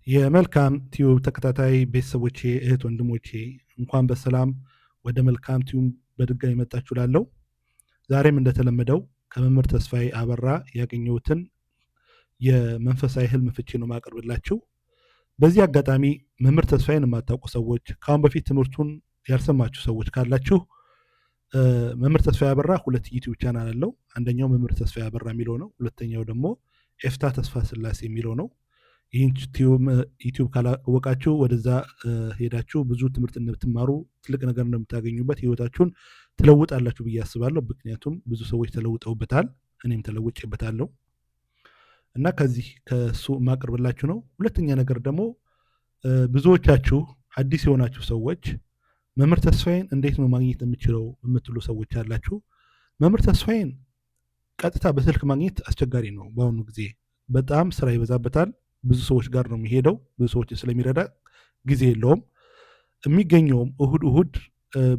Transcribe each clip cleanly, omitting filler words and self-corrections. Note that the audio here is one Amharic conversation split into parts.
የመልካም ቲዩብ ተከታታይ ቤተሰቦቼ፣ እህት ወንድሞቼ እንኳን በሰላም ወደ መልካም ቲዩብ በድጋሚ መጣችሁ ላለው ዛሬም እንደተለመደው ከመምህር ተስፋዬ አበራ ያገኘሁትን የመንፈሳዊ ህልም ፍቺ ነው ማቀርብላችሁ። በዚህ አጋጣሚ መምህር ተስፋዬን የማታውቁ ሰዎች፣ ከአሁን በፊት ትምህርቱን ያልሰማችሁ ሰዎች ካላችሁ መምህር ተስፋዬ አበራ ሁለት ዩቲዩብ ቻናል አለው። አንደኛው መምህር ተስፋዬ አበራ የሚለው ነው። ሁለተኛው ደግሞ ኤፍታ ተስፋ ስላሴ የሚለው ነው። ይህን ዩቲዩብ ካላወቃችሁ ወደዛ ሄዳችሁ ብዙ ትምህርት እንደምትማሩ፣ ትልቅ ነገር እንደምታገኙበት፣ ህይወታችሁን ትለውጣላችሁ ብዬ አስባለሁ። ምክንያቱም ብዙ ሰዎች ተለውጠውበታል፣ እኔም ተለውጬበታለሁ እና ከዚህ ከእሱ የማቀርብላችሁ ነው። ሁለተኛ ነገር ደግሞ ብዙዎቻችሁ አዲስ የሆናችሁ ሰዎች መምህር ተስፋዬን እንዴት ነው ማግኘት የምችለው የምትሉ ሰዎች አላችሁ። መምህር ተስፋዬን ቀጥታ በስልክ ማግኘት አስቸጋሪ ነው። በአሁኑ ጊዜ በጣም ስራ ይበዛበታል። ብዙ ሰዎች ጋር ነው የሚሄደው። ብዙ ሰዎች ስለሚረዳ ጊዜ የለውም። የሚገኘውም እሁድ እሁድ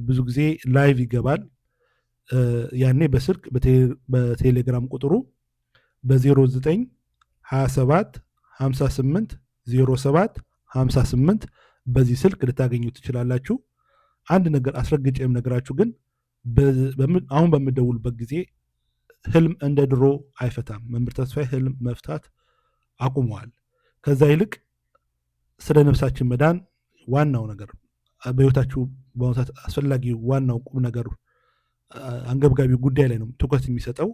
ብዙ ጊዜ live ይገባል። ያኔ በስልክ በቴሌግራም ቁጥሩ በ09 27 58 07 58 በዚህ ስልክ ልታገኙ ትችላላችሁ። አንድ ነገር አስረግጬ የምነግራችሁ ግን አሁን በምደውልበት ጊዜ ህልም እንደ ድሮ አይፈታም። መምህር ተስፋዬ ህልም መፍታት አቁመዋል። ከዛ ይልቅ ስለ ነፍሳችን መዳን ዋናው ነገር በህይወታችሁ በአሁኑ ሰዓት አስፈላጊ ዋናው ቁም ነገር አንገብጋቢ ጉዳይ ላይ ነው ትኩረት የሚሰጠው።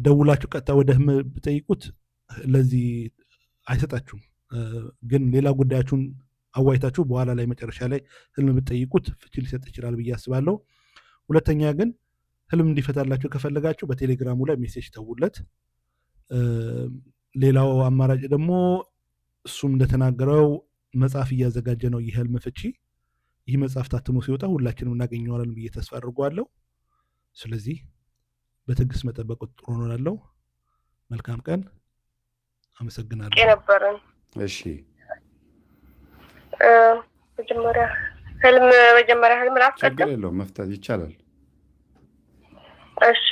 ደውላችሁ ቀጥታ ወደ ህልም ብጠይቁት ለዚህ አይሰጣችሁም። ግን ሌላ ጉዳያችሁን አዋይታችሁ በኋላ ላይ መጨረሻ ላይ ህልም ብትጠይቁት ፍቺ ሊሰጥ ይችላል ብዬ አስባለሁ። ሁለተኛ ግን ህልም እንዲፈታላችሁ ከፈለጋችሁ በቴሌግራሙ ላይ message ተውለት። ሌላው አማራጭ ደግሞ እሱም እንደተናገረው መጽሐፍ እያዘጋጀ ነው የህልም ፍቺ። ይህ መጽሐፍ ታትሞ ሲወጣ ሁላችንም እናገኘዋለን ብዬ ተስፋ አድርጓለሁ። ስለዚህ በትዕግስት መጠበቅ ጥሩ ነው እላለሁ። መልካም ቀን። አመሰግናለሁ። ነበረን። እሺ። መጀመሪያ ህልም መጀመሪያ ህልም ላስቀድም። ችግር የለውም፣ መፍታት ይቻላል። እሺ፣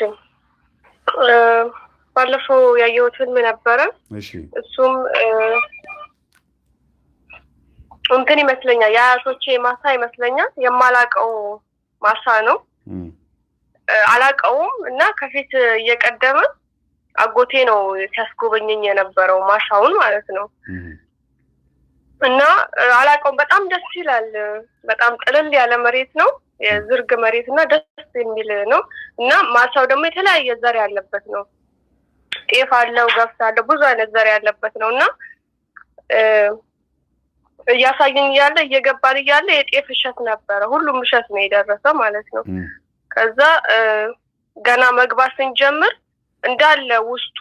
ባለፈው ያየሁት ህልም ነበረ። እሺ። እሱም እንትን ይመስለኛል፣ የአያቶቼ ማሳ ይመስለኛል። የማላቀው ማሳ ነው፣ አላቀውም እና ከፊት እየቀደመ አጎቴ ነው ሲያስጎበኘኝ የነበረው ማሳውን ማለት ነው። እና አላቀውም። በጣም ደስ ይላል። በጣም ጥልል ያለ መሬት ነው፣ የዝርግ መሬት እና ደስ የሚል ነው። እና ማሳው ደግሞ የተለያየ ዘር ያለበት ነው። ጤፍ አለው፣ ገብስ አለው፣ ብዙ አይነት ዘር ያለበት ነው። እና እያሳየኝ እያለ እየገባን እያለ የጤፍ እሸት ነበረ። ሁሉም እሸት ነው የደረሰው ማለት ነው። ከዛ ገና መግባት ስንጀምር እንዳለ ውስጡ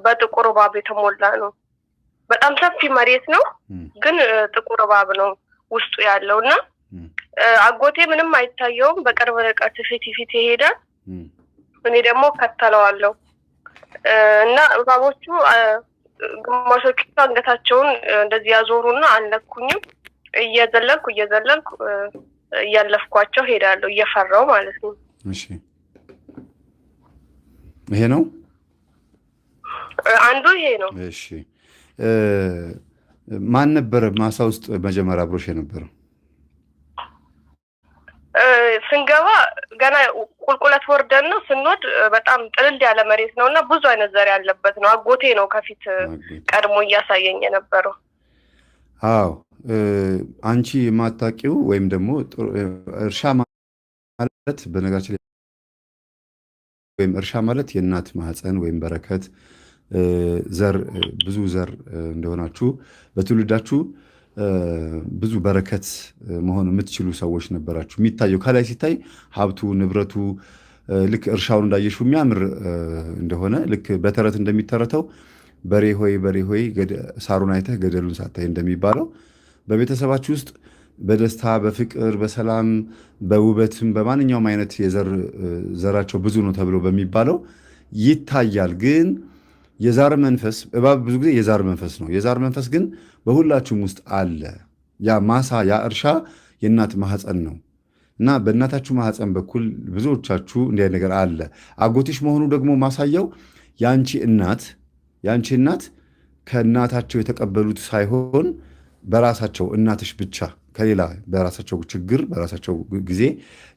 በጥቁር እባብ የተሞላ ነው። በጣም ሰፊ መሬት ነው፣ ግን ጥቁር እባብ ነው ውስጡ ያለው። እና አጎቴ ምንም አይታየውም። በቅርብ ርቀት ፊት ፊት ይሄዳል። እኔ ደግሞ እከተለዋለሁ። እና እባቦቹ ግማሾቹ አንገታቸውን እንደዚህ ያዞሩና አልነኩኝም። እየዘለልኩ እየዘለልኩ እያለፍኳቸው ሄዳለሁ፣ እየፈራው ማለት ነው። እሺ፣ ይሄ ነው አንዱ ይሄ ነው። እሺ፣ ማን ነበረ ማሳ ውስጥ መጀመሪያ አብሮሽ የነበረው? ስንገባ ገና ቁልቁለት ወርደን ነው፣ ስንወድ በጣም ጥልል ያለ መሬት ነው እና ብዙ አይነት ዘር ያለበት ነው። አጎቴ ነው ከፊት ቀድሞ እያሳየኝ የነበረው። አዎ፣ አንቺ የማታውቂው ወይም ደግሞ እርሻ ማለት በነገራችን ላይ ወይም እርሻ ማለት የእናት ማህፀን ወይም በረከት ዘር ብዙ ዘር እንደሆናችሁ በትውልዳችሁ ብዙ በረከት መሆን የምትችሉ ሰዎች ነበራችሁ። የሚታየው ከላይ ሲታይ ሀብቱ ንብረቱ ልክ እርሻውን እንዳየሽው የሚያምር እንደሆነ ልክ በተረት እንደሚተረተው በሬ ሆይ በሬ ሆይ ሳሩን አይተህ ገደሉን ሳታይ እንደሚባለው በቤተሰባችሁ ውስጥ በደስታ፣ በፍቅር፣ በሰላም፣ በውበትም በማንኛውም አይነት ዘራቸው ብዙ ነው ተብሎ በሚባለው ይታያል። ግን የዛር መንፈስ እባብ ብዙ ጊዜ የዛር መንፈስ ነው። የዛር መንፈስ ግን በሁላችሁም ውስጥ አለ። ያ ማሳ ያ እርሻ የእናት ማህፀን ነው እና በእናታችሁ ማህፀን በኩል ብዙዎቻችሁ እንዲህ ነገር አለ። አጎትሽ መሆኑ ደግሞ ማሳየው የአንቺ እናት የአንቺ እናት ከእናታቸው የተቀበሉት ሳይሆን በራሳቸው እናትሽ ብቻ ከሌላ በራሳቸው ችግር በራሳቸው ጊዜ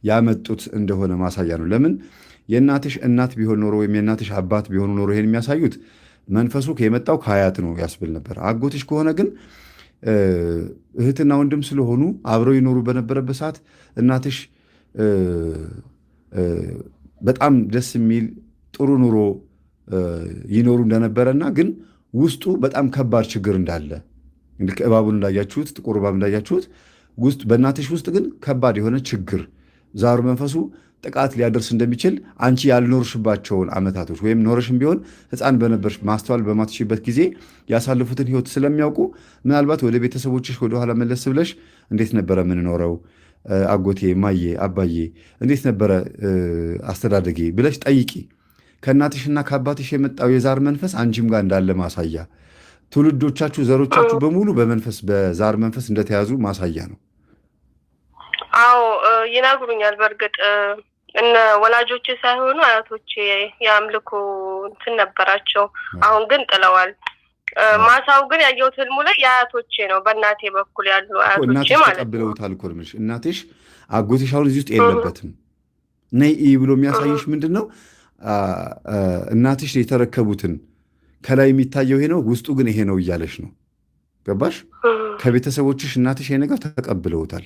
ያመጡት እንደሆነ ማሳያ ነው። ለምን የእናትሽ እናት ቢሆን ኖሮ ወይም የእናትሽ አባት ቢሆኑ ኖሮ ይሄን የሚያሳዩት መንፈሱ የመጣው ከአያት ነው ያስብል ነበር። አጎትሽ ከሆነ ግን እህትና ወንድም ስለሆኑ አብረው ይኖሩ በነበረበት ሰዓት እናትሽ በጣም ደስ የሚል ጥሩ ኑሮ ይኖሩ እንደነበረና ግን ውስጡ በጣም ከባድ ችግር እንዳለ፣ ልክ እባቡን እንዳያችሁት፣ ጥቁር እባብ እንዳያችሁት ውስጥ በእናትሽ ውስጥ ግን ከባድ የሆነ ችግር ዛሩ መንፈሱ ጥቃት ሊያደርስ እንደሚችል፣ አንቺ ያልኖርሽባቸውን ዓመታቶች ወይም ኖረሽም ቢሆን ሕፃን በነበርሽ ማስተዋል በማትችይበት ጊዜ ያሳለፉትን ሕይወት ስለሚያውቁ፣ ምናልባት ወደ ቤተሰቦችሽ ወደኋላ መለስ ብለሽ እንዴት ነበረ የምንኖረው፣ አጎቴ፣ ማዬ፣ አባዬ፣ እንዴት ነበረ አስተዳደጌ ብለሽ ጠይቂ። ከእናትሽና ከአባትሽ የመጣው የዛር መንፈስ አንቺም ጋር እንዳለ ማሳያ፣ ትውልዶቻችሁ ዘሮቻችሁ በሙሉ በመንፈስ በዛር መንፈስ እንደተያዙ ማሳያ ነው። አዎ፣ ይነግሩኛል። በእርግጥ እነ ወላጆቼ ሳይሆኑ አያቶቼ የአምልኮ እንትን ነበራቸው። አሁን ግን ጥለዋል። ማሳው ግን ያየሁት ህልሙ ላይ የአያቶቼ ነው። በእናቴ በኩል ያሉ አያቶቼ እናትሽ ማለት ነው። ተቀብለውታል እኮ ነው የምልሽ። እናትሽ፣ አጎትሽ አሁን እዚህ ውስጥ የለበትም። ነይ እይ ብሎ የሚያሳይሽ ምንድን ነው? እናትሽ የተረከቡትን ከላይ የሚታየው ይሄ ነው፣ ውስጡ ግን ይሄ ነው እያለሽ ነው። ገባሽ? ከቤተሰቦችሽ እናትሽ ይሄ ነገር ተቀብለውታል።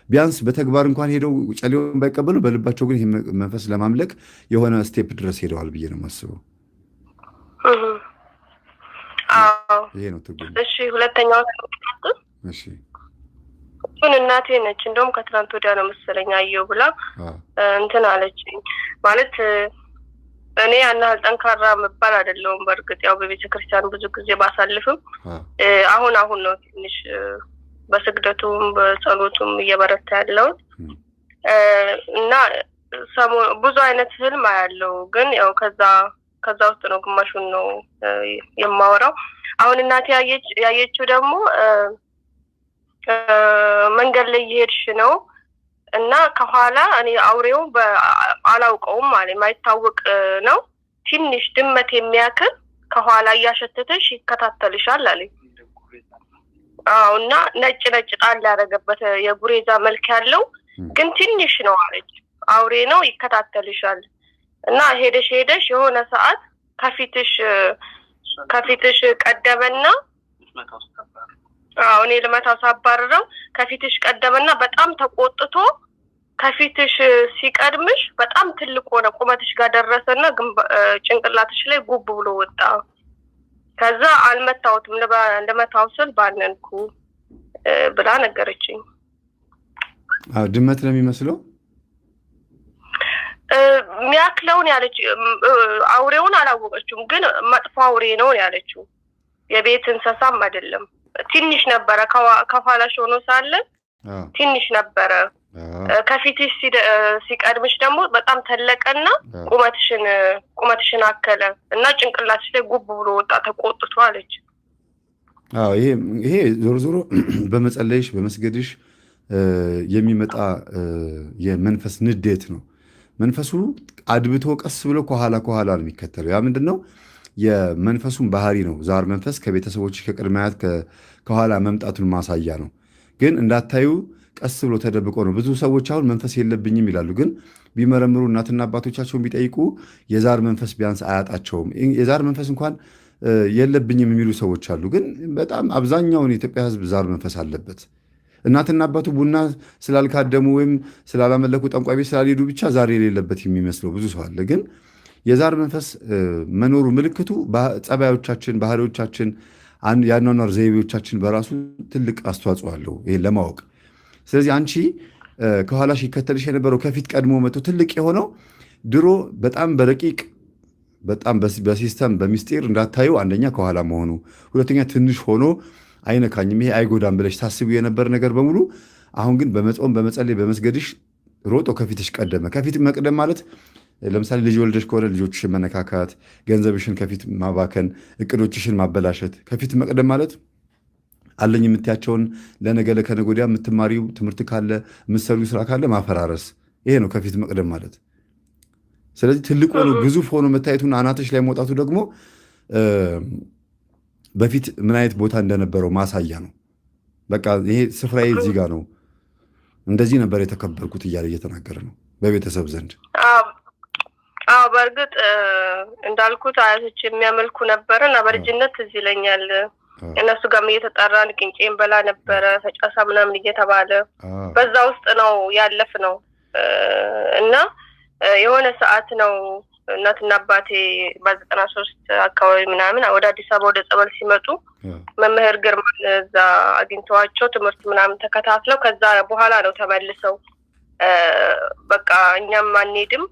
ቢያንስ በተግባር እንኳን ሄደው ጨሌውን ባይቀበሉ በልባቸው ግን ይሄ መንፈስ ለማምለክ የሆነ step ድረስ ሄደዋል ብዬ ነው የማስበው። አዎ። ይሄ ነው ትርጉሙ። እሺ፣ ሁለተኛው እሺ። እሱን እናቴ ነች። እንደውም ከትናንት ወዲያ ነው መሰለኝ አየሁ ብላ እንትን አለችኝ። ማለት እኔ ያን ያህል ጠንካራ መባል አይደለሁም። በእርግጥ ያው በቤተ ክርስቲያን ብዙ ጊዜ ባሳልፍም አሁን አሁን ነው ትንሽ በስግደቱም በጸሎቱም እየበረታ ያለሁት። እና ብዙ አይነት ህልም አያለው፣ ግን ያው ከዛ ውስጥ ነው ግማሹን ነው የማወራው። አሁን እናቴ ያየችው ደግሞ መንገድ ላይ እየሄድሽ ነው እና ከኋላ እኔ አውሬው አላውቀውም ማለት የማይታወቅ ነው፣ ትንሽ ድመት የሚያክል ከኋላ እያሸተተሽ ይከታተልሻል አለኝ። አዎ፣ እና ነጭ ነጭ ጣል ያደረገበት የጉሬዛ መልክ ያለው ግን ትንሽ ነው አለች። አውሬ ነው፣ ይከታተልሻል እና ሄደሽ ሄደሽ የሆነ ሰዓት ከፊትሽ ቀደመና፣ አዎ፣ እኔ ልመታው ሳባርረው ከፊትሽ ቀደመና በጣም ተቆጥቶ ከፊትሽ ሲቀድምሽ በጣም ትልቅ ሆነ፣ ቁመትሽ ጋር ደረሰና ጭንቅላትሽ ላይ ጉብ ብሎ ወጣ። ከዛ አልመታሁትም፣ ልመታው ስል ባነንኩ ብላ ነገረችኝ። አዎ፣ ድመት ነው የሚመስለው። ሚያክለውን ያለች አውሬውን አላወቀችውም፣ ግን መጥፎ አውሬ ነው ያለችው። የቤት እንስሳም አይደለም። ትንሽ ነበረ፣ ከኋላሽ ሆኖ ሳለ ትንሽ ነበረ። ከፊትሽ ሲቀድምሽ ደግሞ በጣም ተለቀና ቁመትሽን አከለ እና ጭንቅላትሽ ላይ ጉብ ብሎ ወጣ ተቆጥቶ አለች። አዎ፣ ይሄ ዞሮ ዞሮ በመጸለይሽ በመስገድሽ የሚመጣ የመንፈስ ንዴት ነው። መንፈሱ አድብቶ ቀስ ብሎ ከኋላ ከኋላ ነው የሚከተለው። ያ ምንድን ነው? የመንፈሱን ባህሪ ነው። ዛር መንፈስ ከቤተሰቦች ከቅድመ አያት ከኋላ መምጣቱን ማሳያ ነው። ግን እንዳታዩ ቀስ ብሎ ተደብቆ ነው። ብዙ ሰዎች አሁን መንፈስ የለብኝም ይላሉ። ግን ቢመረምሩ እናትና አባቶቻቸውን ቢጠይቁ የዛር መንፈስ ቢያንስ አያጣቸውም። የዛር መንፈስ እንኳን የለብኝም የሚሉ ሰዎች አሉ። ግን በጣም አብዛኛውን የኢትዮጵያ ሕዝብ ዛር መንፈስ አለበት። እናትና አባቱ ቡና ስላልካደሙ ወይም ስላላመለኩ ጠንቋይ ቤት ስላልሄዱ ብቻ ዛር የሌለበት የሚመስለው ብዙ ሰው አለ። ግን የዛር መንፈስ መኖሩ ምልክቱ ጸባዮቻችን፣ ባህሪዎቻችን፣ የአኗኗር ዘይቤዎቻችን በራሱ ትልቅ አስተዋጽኦ አለው ይሄን ለማወቅ። ስለዚህ አንቺ ከኋላሽ ይከተልሽ የነበረው ከፊት ቀድሞ መጥቶ ትልቅ የሆነው ድሮ በጣም በረቂቅ በጣም በ system በሚስጢር እንዳታዩ አንደኛ ከኋላ መሆኑ፣ ሁለተኛ ትንሽ ሆኖ አይነካኝም ይሄ አይጎዳም ብለሽ ታስቢው የነበር ነገር በሙሉ አሁን ግን በመጾም በመጸለይ በመስገድሽ ሮጦ ከፊትሽ ቀደመ። ከፊት መቅደም ማለት ለምሳሌ ልጅ ወልደሽ ከሆነ ልጆችሽን መነካካት፣ ገንዘብሽን ከፊት ማባከን፣ እቅዶችሽን ማበላሸት። ከፊት መቅደም ማለት አለኝ የምትያቸውን ለነገ ለከነገ ወዲያ የምትማሪው ትምህርት ካለ የምትሰሪው ስራ ካለ ማፈራረስ። ይሄ ነው ከፊት መቅደም ማለት። ስለዚህ ትልቅ ሆኖ ግዙፍ ሆኖ መታየቱን አናትሽ ላይ መውጣቱ ደግሞ በፊት ምን አይነት ቦታ እንደነበረው ማሳያ ነው። በቃ ይሄ ስፍራዬ እዚህ ጋር ነው፣ እንደዚህ ነበር የተከበርኩት እያለ እየተናገረ ነው በቤተሰብ ዘንድ። አዎ በእርግጥ እንዳልኩት አያቶች የሚያመልኩ ነበረ እና በልጅነት ትዝ ይለኛል እነሱ ጋርም እየተጠራን ቅንጬን በላ ነበረ፣ ፈጫሳ ምናምን እየተባለ በዛ ውስጥ ነው ያለፍ ነው። እና የሆነ ሰዓት ነው እናትና አባቴ በ93 አካባቢ ምናምን ወደ አዲስ አበባ ወደ ጸበል ሲመጡ መምህር ግርማን እዛ አግኝተዋቸው ትምህርት ምናምን ተከታትለው ከዛ በኋላ ነው ተመልሰው በቃ እኛም አንሄድም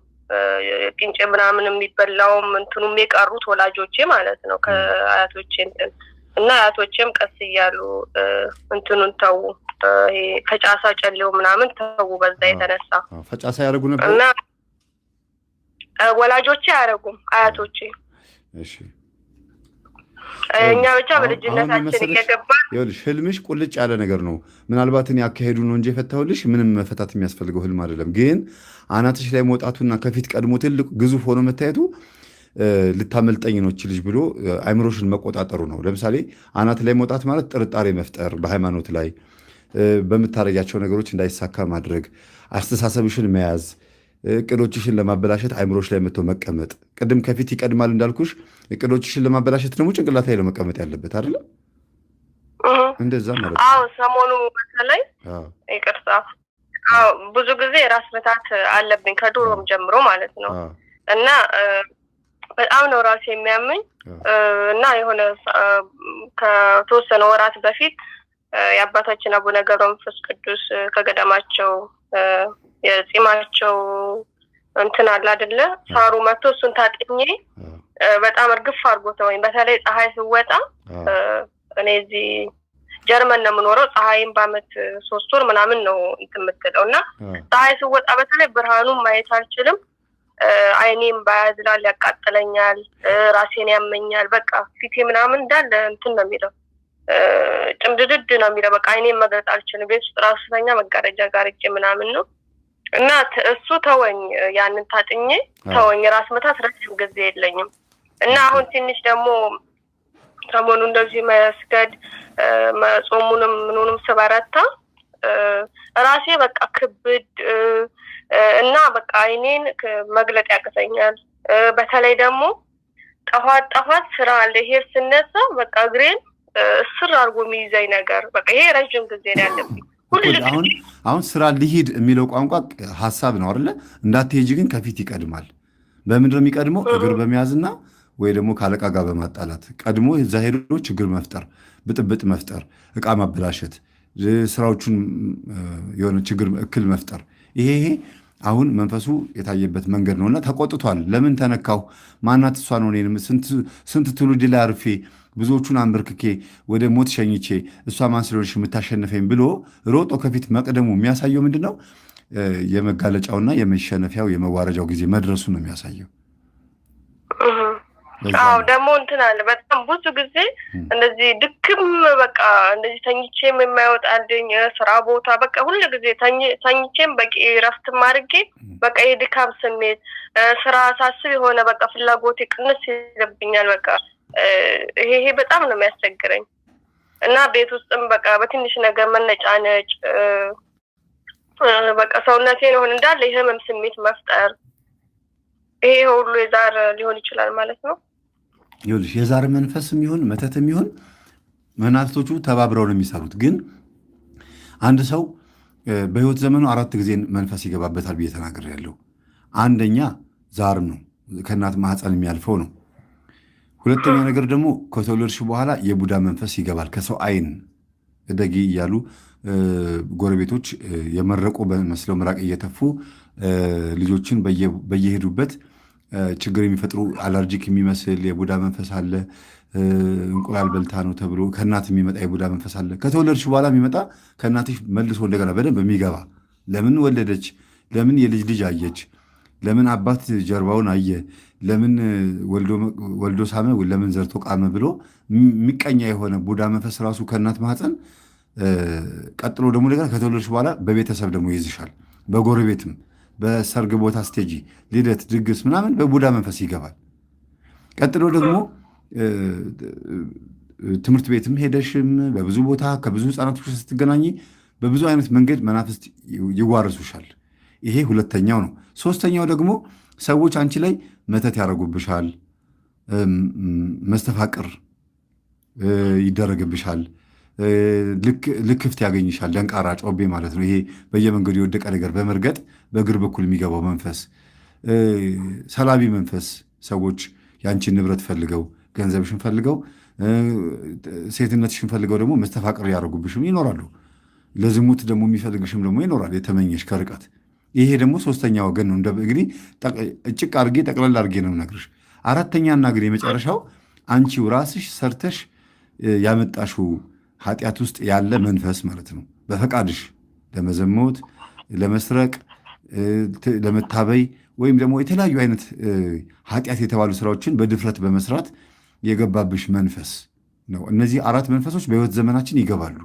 ቅንጬ ምናምን የሚበላውም እንትኑም የቀሩት ወላጆቼ ማለት ነው ከአያቶቼ እንትን እና አያቶቼም ቀስ እያሉ እንትኑን ተዉ፣ ይሄ ፈጫሳ ጨሌው ምናምን ተዉ። በዛ የተነሳ ፈጫሳ ያደርጉ ነበር እና ወላጆቼ አያደርጉም፣ አያቶቼ። እሺ እኛ ብቻ በልጅነታችን እየገባ ይኸውልሽ፣ ህልምሽ ቁልጭ ያለ ነገር ነው። ምናልባት እኔ አካሄዱ ነው እንጂ የፈታሁልሽ ምንም መፈታት የሚያስፈልገው ህልም አይደለም። ግን አናትሽ ላይ መውጣቱና ከፊት ቀድሞ ትልቅ ግዙፍ ሆኖ መታየቱ ልታመልጠኝ ነው እች ልጅ ብሎ አይምሮሽን መቆጣጠሩ ነው። ለምሳሌ አናት ላይ መውጣት ማለት ጥርጣሬ መፍጠር፣ በሃይማኖት ላይ በምታደርጊያቸው ነገሮች እንዳይሳካ ማድረግ፣ አስተሳሰብሽን መያዝ፣ እቅዶችሽን ለማበላሸት አይምሮሽ ላይ መጥቶ መቀመጥ። ቅድም ከፊት ይቀድማል እንዳልኩሽ እቅዶችሽን ለማበላሸት ደግሞ ጭንቅላት ላይ ለመቀመጥ ያለበት አይደለም፣ እንደዛ ማለት ነው። አዎ ሰሞኑ በተለይ ይቅርታ፣ አዎ ብዙ ጊዜ ራስ ምታት አለብኝ ከድሮም ጀምሮ ማለት ነው። እና በጣም ነው ራሴ የሚያመኝ። እና የሆነ ከተወሰነ ወራት በፊት የአባታችን አቡነ ገብረ መንፈስ ቅዱስ ከገዳማቸው የጺማቸው እንትን አለ አይደለ፣ ሳሩ መጥቶ እሱን ታጥኜ በጣም እርግፍ አድርጎ ተወኝ። በተለይ ፀሐይ ስወጣ፣ እኔ እዚህ ጀርመን ነው የምኖረው። ፀሐይም በአመት 3 ወር ምናምን ነው እንትን የምትለው እና ፀሐይ ስወጣ በተለይ ብርሃኑን ማየት አልችልም። አይኔም ባያዝላል፣ ያቃጥለኛል፣ ራሴን ያመኛል። በቃ ፊቴ ምናምን እንዳለ እንትን ነው የሚለው፣ ጭምድድድ ነው የሚለው። በቃ አይኔን መግለጥ አልችልም። ቤት ውስጥ ራሱ ስተኛ መጋረጃ ጋርጄ ምናምን ነው። እና እሱ ተወኝ፣ ያንን ታጥኜ ተወኝ። ራስ ምታት ረጅም ጊዜ የለኝም። እና አሁን ትንሽ ደግሞ ሰሞኑ እንደዚህ መስገድ መጾሙንም ምኑንም ስበረታ ራሴ በቃ ክብድ እና በቃ አይኔን መግለጥ ያቅተኛል። በተለይ ደግሞ ጠዋት ጠዋት ስራ ልሄድ ስነሳ በቃ እግሬን እስር አድርጎ የሚይዘኝ ነገር፣ በቃ ይሄ ረጅም ጊዜ ነው ያለብኝ። አሁን አሁን ስራ ልሂድ የሚለው ቋንቋ ሀሳብ ነው አይደለ? እንዳትሄጂ ግን ከፊት ይቀድማል። በምንድን ነው የሚቀድመው? እግር በመያዝና ወይ ደግሞ ከአለቃ ጋር በማጣላት ቀድሞ እዛ ሄዶ ችግር መፍጠር፣ ብጥብጥ መፍጠር፣ እቃ ማበላሸት፣ ስራዎቹን የሆነ ችግር እክል መፍጠር። ይሄ አሁን መንፈሱ የታየበት መንገድ ነውና ተቆጥቷል። ለምን ተነካሁ? ማናት እሷ ነው? እኔንም ስንት ትውልድ ላይ አርፌ ብዙዎቹን አንበርክኬ ወደ ሞት ሸኝቼ እሷ ማን ስለሆነች የምታሸንፈኝ ብሎ ሮጦ ከፊት መቅደሙ የሚያሳየው ምንድን ነው? የመጋለጫውና የመሸነፊያው የመዋረጃው ጊዜ መድረሱ ነው የሚያሳየው። አዎ ደግሞ እንትን አለ፣ በጣም ብዙ ጊዜ እንደዚህ ድክም በቃ እንደዚህ ተኝቼም የማይወጣልኝ ስራ ቦታ በቃ ሁሉ ጊዜ ተኝቼም በቂ እረፍትም አድርጌ በቃ የድካም ስሜት፣ ስራ ሳስብ የሆነ በቃ ፍላጎቴ ቅንስ ይልብኛል። በቃ ይሄ በጣም ነው የሚያስቸግረኝ። እና ቤት ውስጥም በቃ በትንሽ ነገር መነጫነጭ፣ በቃ ሰውነቴን ሆን እንዳለ የህመም ስሜት መፍጠር፣ ይሄ ሁሉ የዛር ሊሆን ይችላል ማለት ነው። ይኸውልሽ፣ የዛር መንፈስም ይሁን መተትም ይሁን መናፍስቶቹ ተባብረው ነው የሚሰሩት። ግን አንድ ሰው በህይወት ዘመኑ አራት ጊዜ መንፈስ ይገባበታል ብዬ ተናግሬያለሁ። አንደኛ ዛር ነው፣ ከእናት ማህፀን የሚያልፈው ነው። ሁለተኛ ነገር ደግሞ ከተወለድሽ በኋላ የቡዳ መንፈስ ይገባል። ከሰው አይን እደጊ እያሉ ጎረቤቶች የመረቁ መስለው ምራቅ እየተፉ ልጆችን በየሄዱበት ችግር የሚፈጥሩ allergic የሚመስል የቡዳ መንፈስ አለ። እንቁላል በልታ ነው ተብሎ ከእናት የሚመጣ የቡዳ መንፈስ አለ። ከተወለድሽ በኋላ የሚመጣ ከእናትሽ መልሶ እንደገና በደንብ የሚገባ፣ ለምን ወለደች? ለምን የልጅ ልጅ አየች? ለምን አባት ጀርባውን አየ? ለምን ወልዶ ሳመ? ለምን ዘርቶ ቃመ? ብሎ የሚቀኛ የሆነ ቡዳ መንፈስ ራሱ ከእናት ማህፀን፣ ቀጥሎ ደግሞ እንደገና ከተወለድሽ በኋላ በቤተሰብ ደግሞ ይይዝሻል። በጎረቤትም በሰርግ ቦታ stage፣ ልደት፣ ድግስ ምናምን በቡዳ መንፈስ ይገባል። ቀጥሎ ደግሞ ትምህርት ቤትም ሄደሽም በብዙ ቦታ ከብዙ ህፃናቶች ስትገናኝ በብዙ አይነት መንገድ መናፍስት ይዋረሱሻል። ይሄ ሁለተኛው ነው። ሶስተኛው ደግሞ ሰዎች አንቺ ላይ መተት ያደርጉብሻል፣ መስተፋቅር ይደረግብሻል፣ ልክፍት ያገኝሻል። ደንቃራ ጮቤ ማለት ነው። ይሄ በየመንገዱ የወደቀ ነገር በመርገጥ በእግር በኩል የሚገባው መንፈስ፣ ሰላቢ መንፈስ፣ ሰዎች የአንቺን ንብረት ፈልገው፣ ገንዘብሽን ፈልገው፣ ሴትነትሽን ፈልገው ደግሞ መስተፋቅር ያደርጉብሽም ይኖራሉ። ለዝሙት ደግሞ የሚፈልግሽም ደግሞ ይኖራል፣ የተመኘሽ ከርቀት። ይሄ ደግሞ ሶስተኛ ወገን ነው። እንግዲህ እጭቅ አድርጌ ጠቅለል አድርጌ ነው የምነግርሽ። አራተኛና ግን የመጨረሻው አንቺው ራስሽ ሰርተሽ ያመጣሽው ኃጢአት ውስጥ ያለ መንፈስ ማለት ነው። በፈቃድሽ ለመዘሞት፣ ለመስረቅ፣ ለመታበይ ወይም ደግሞ የተለያዩ አይነት ኃጢአት የተባሉ ስራዎችን በድፍረት በመስራት የገባብሽ መንፈስ ነው። እነዚህ አራት መንፈሶች በህይወት ዘመናችን ይገባሉ።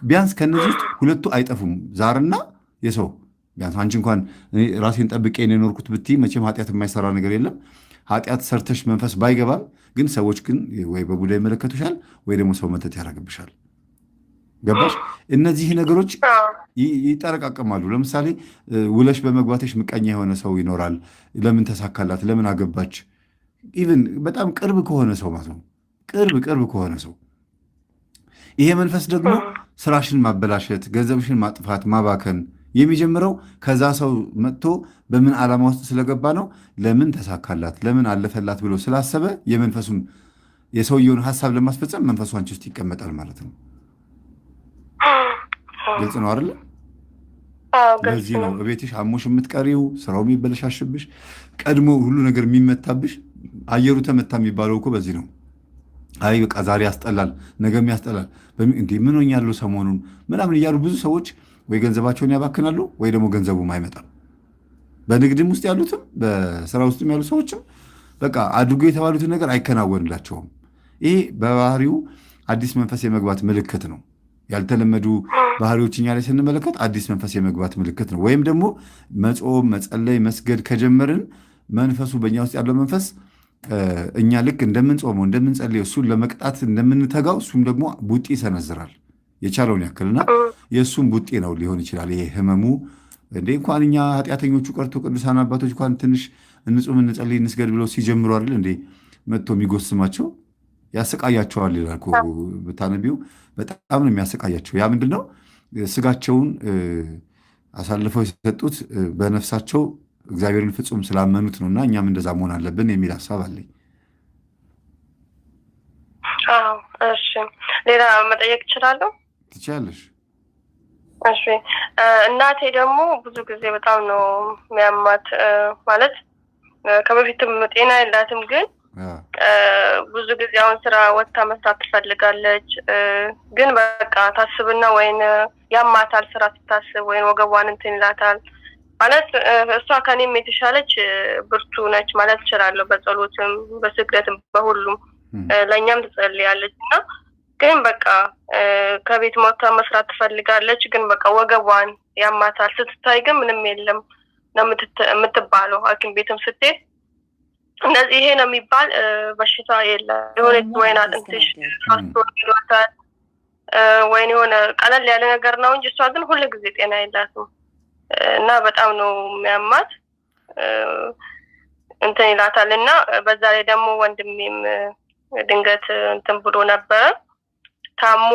ቢያንስ ከእነዚህ ውስጥ ሁለቱ አይጠፉም፣ ዛርና የሰው። ቢያንስ አንቺ እንኳን ራሴን ጠብቄ ነው የኖርኩት ብትይ መቼም ኃጢአት የማይሰራ ነገር የለም። ኃጢአት ሰርተሽ መንፈስ ባይገባም ግን ሰዎች ግን ወይ በቡዳ ይመለከቱሻል ወይ ደግሞ ሰው መተት ያደርግብሻል። ገባሽ? እነዚህ ነገሮች ይጠረቃቀማሉ። ለምሳሌ ውለሽ በመግባትሽ ምቀኛ የሆነ ሰው ይኖራል። ለምን ተሳካላት? ለምን አገባች? Even በጣም ቅርብ ከሆነ ሰው ማለት ነው። ቅርብ ቅርብ ከሆነ ሰው ይሄ መንፈስ ደግሞ ስራሽን ማበላሸት፣ ገንዘብሽን ማጥፋት፣ ማባከን የሚጀምረው ከዛ ሰው መጥቶ በምን ዓላማ ውስጥ ስለገባ ነው። ለምን ተሳካላት፣ ለምን አለፈላት ብሎ ስላሰበ የመንፈሱን የሰውየውን ሀሳብ ለማስፈጸም መንፈሱ አንቺ ውስጥ ይቀመጣል ማለት ነው። ግልጽ ነው አይደለ? ለዚህ ነው እቤትሽ አሞሽ የምትቀሪው፣ ስራው የሚበለሻሽብሽ፣ ቀድሞ ሁሉ ነገር የሚመታብሽ። አየሩ ተመታ የሚባለው እኮ በዚህ ነው። አይ በቃ ዛሬ ያስጠላል፣ ነገም ያስጠላል፣ እንዲህ ምን ሆኛለሁ ሰሞኑን ምናምን እያሉ ብዙ ሰዎች ወይ ገንዘባቸውን ያባክናሉ ወይ ደግሞ ገንዘቡም አይመጣም። በንግድም ውስጥ ያሉትም በስራ ውስጥም ያሉ ሰዎችም በቃ አድርጎ የተባሉትን ነገር አይከናወንላቸውም። ይሄ በባህሪው አዲስ መንፈስ የመግባት ምልክት ነው። ያልተለመዱ ባህሪዎች እኛ ላይ ስንመለከት አዲስ መንፈስ የመግባት ምልክት ነው። ወይም ደግሞ መጾም፣ መጸለይ፣ መስገድ ከጀመርን መንፈሱ በእኛ ውስጥ ያለው መንፈስ እኛ ልክ እንደምንጾመው እንደምንጸልየው እሱን ለመቅጣት እንደምንተጋው እሱም ደግሞ ቡጢ ይሰነዝራል የቻለውን ያክልና የእሱም ቡጢ ነው ሊሆን ይችላል። ይሄ ህመሙ እንዴ እንኳን እኛ ኃጢአተኞቹ ቀርቶ ቅዱሳን አባቶች እንኳን ትንሽ እንጹም እንጸልይ እንስገድ ብለው ሲጀምሩ አይደል እንዴ መጥቶ የሚጎስማቸው፣ ያሰቃያቸዋል ይላል እኮ ብታነቢው፣ በጣም ነው የሚያሰቃያቸው። ያ ምንድን ነው? ስጋቸውን አሳልፈው የሰጡት በነፍሳቸው እግዚአብሔርን ፍጹም ስላመኑት ነው። እና እኛም እንደዛ መሆን አለብን የሚል ሀሳብ አለኝ። አዎ እሺ፣ ሌላ መጠየቅ እችላለሁ? ትችያለሽ። እሺ፣ እናቴ ደግሞ ብዙ ጊዜ በጣም ነው የሚያማት። ማለት ከበፊትም ጤና የላትም፣ ግን ብዙ ጊዜ አሁን ስራ ወጥታ መስራት ትፈልጋለች። ግን በቃ ታስብና ወይን ያማታል፣ ስራ ስታስብ ወይን ወገቧን እንትን ይላታል። ማለት እሷ ከኔም የተሻለች ብርቱ ነች ማለት እችላለሁ። በጸሎትም በስግደትም በሁሉም ለእኛም ትጸልያለች እና ግን በቃ ከቤት ወጥታ መስራት ትፈልጋለች። ግን በቃ ወገቧን ያማታል። ስትታይ ግን ምንም የለም ነው የምትባለው። ሐኪም ቤትም ስትሄድ እንደዚህ ይሄ ነው የሚባል በሽታ የለም። የሆነች ወይን አጥንትሽ ይሏታል ወይን የሆነ ቀለል ያለ ነገር ነው እንጂ እሷ ግን ሁል ጊዜ ጤና የላትም እና በጣም ነው የሚያማት፣ እንትን ይላታል። እና በዛ ላይ ደግሞ ወንድሜም ድንገት እንትን ብሎ ነበረ፣ ታሞ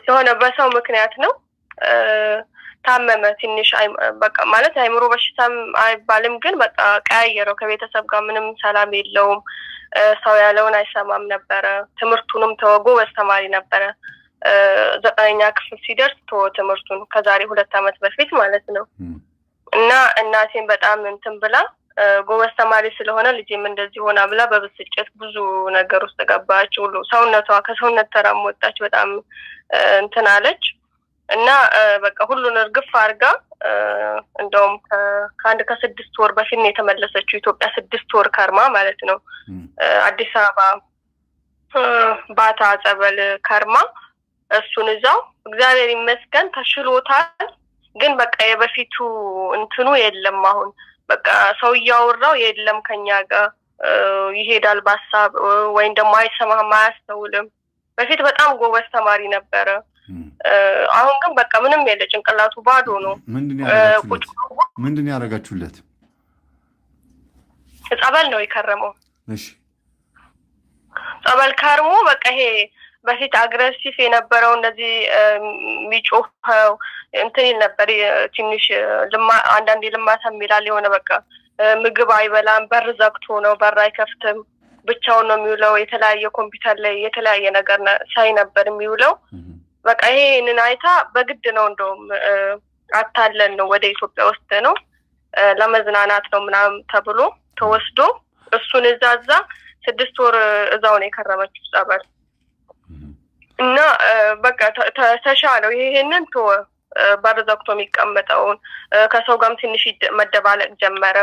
የሆነ በሰው ምክንያት ነው ታመመ። ትንሽ በቃ ማለት አይምሮ በሽታም አይባልም፣ ግን በቃ ቀያየረው። ከቤተሰብ ጋር ምንም ሰላም የለውም። ሰው ያለውን አይሰማም ነበረ። ትምህርቱንም ተወ። ጎበዝ ተማሪ ነበረ። 9ኛ ክፍል ሲደርስ ተወ ትምህርቱን፣ ከዛሬ 2 አመት በፊት ማለት ነው። እና እናቴን በጣም እንትን ብላ ጎበዝ ተማሪ ስለሆነ ልጄም እንደዚህ ሆና ብላ በብስጭት ብዙ ነገር ውስጥ ገባች። ሁሉ ሰውነቷ ከሰውነት ተራም ወጣች። በጣም እንትን አለች እና በቃ ሁሉን እርግፍ አድርጋ እንደውም ከአንድ ከ6 ወር በፊት ነው የተመለሰችው ኢትዮጵያ፣ 6 ወር ከርማ ማለት ነው። አዲስ አበባ ባታ ጸበል ከርማ እሱን እዛው እግዚአብሔር ይመስገን ተሽሎታል። ግን በቃ የበፊቱ እንትኑ የለም። አሁን በቃ ሰው እያወራው የለም ከኛ ጋር። ይሄዳል በሀሳብ ወይም ደግሞ አይሰማህም፣ አያስተውልም። በፊት በጣም ጎበዝ ተማሪ ነበረ። አሁን ግን በቃ ምንም የለ፣ ጭንቅላቱ ባዶ ነው። ምንድን ያደረጋችሁለት? ጸበል ነው የከረመው። ጸበል ከርሞ በቃ ይሄ በፊት aggressive የነበረው እንደዚህ የሚጮኸው እንትን ይል ነበር። ትንሽ አንዳንዴ ልማታ ይላል የሆነ በቃ ምግብ አይበላም፣ በር ዘግቶ ነው፣ በር አይከፍትም፣ ብቻውን ነው የሚውለው። የተለያየ ኮምፒውተር ላይ የተለያየ ነገር ሳይ ነበር የሚውለው። በቃ ይሄንን አይታ በግድ ነው እንደውም አታለን ነው ወደ ኢትዮጵያ ውስጥ ነው ለመዝናናት ነው ምናምን ተብሎ ተወስዶ እሱን እዛ 6 ወር እዛው ነው የከረመችው ጸበል እና በቃ ተሻለው። ይሄንን ተወ፣ በር ዘግቶ የሚቀመጠውን ከሰው ጋርም ትንሽ መደባለቅ ጀመረ።